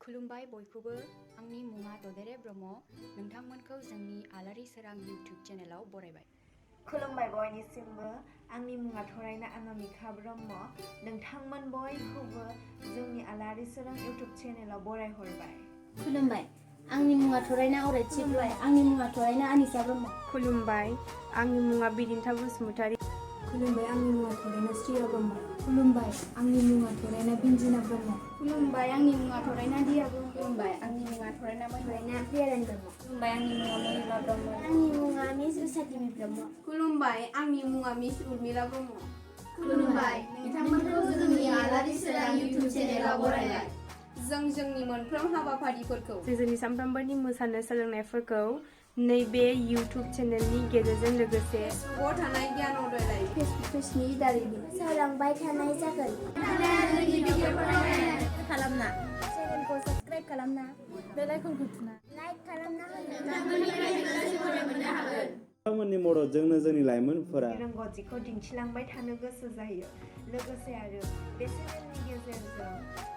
खुलुमबाय बयखौबो आंनि मुङा ददेरे ब्रह्म नोंथांमोनखौ जोंनि आलारि सोरां इउटिउब चेनेलाव बरायबाय। खुलुमबाय बयनिसिमबो आंनि मुङा थरायना अनामिका ब्रह्म नोंथांमोन बयखौबो जोंनि आलारि सोरां इउटिउब चेनेलाव बरायहरबाय। खुलुमबाय आंनि मुङा थरायना अरायथि ब्रह्म आंनि मुङा थरायना आनिसा ब्रह्म। खुलुमबाय आंनि मुङा बिदिन्था बसुमतारी। खुलुमबाय आंनि मुङा थरायना श्रिया ब्रह्म। खुलुमबाय आंनि मुङा थरायना बिन्जिना ब्रह्म। खुलुमबाय आंनि मुङा थरायना दिया ब्रह्म। खुलुमबाय आंनि मुङा थरायना प्रियारानी ब्रह्म। खुलुमबाय आंनि मुङा महिला ब्रह्म। आंनि मुङा मिस उषादेवी ब्रह्म। खुलुमबाय आंनि मुङा मिस उर्मिला ब्रह्म। खुलुमबाय नोंथांमोनखौ जोंनि आलारि सोरां इउटिउब चेनेलाव बरायबाय। जों जोंनि मोनफ्रोम हाबाफारिफोरखौ जोंनि सानफ्रोमबोनि मोसानो सोलोंनायफोरखौ नैबे इउटिउब चेनेलनि गेजेरजों लोगोसे फेसबुकआव थानाय ज्ञानोदय लाइभ फेसबुक पेजनि दारैनो फोसावलांबाय थानाय जागोन। खालामना चेनेलखौ साबस्क्राइब खालामना बेल आइकनखौ थुना लाइक खालामना नोंथांमोननि मददजोंनो जोंनि लाइमोनफोरा रोंगौथिखौ दिन्थिलांबाय थानो गोसो जायो। लोगोसे आरो बे चेनेलनि गेजेरजों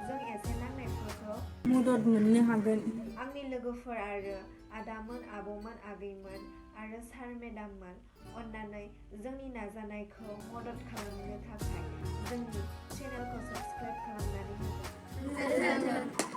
जों एसे नांनायफोरखौ मदद मोननो हागोन। आंनि लोगोफोर आरो आदामोन आबौमोन आगैमोन आरो सार मेडाममोन अन्नानै जोंनि नाजानायखौ मदद खालामनो थाखाय जोंनि चेनेलखौ साबस्क्राइब खालामनानै होगोन।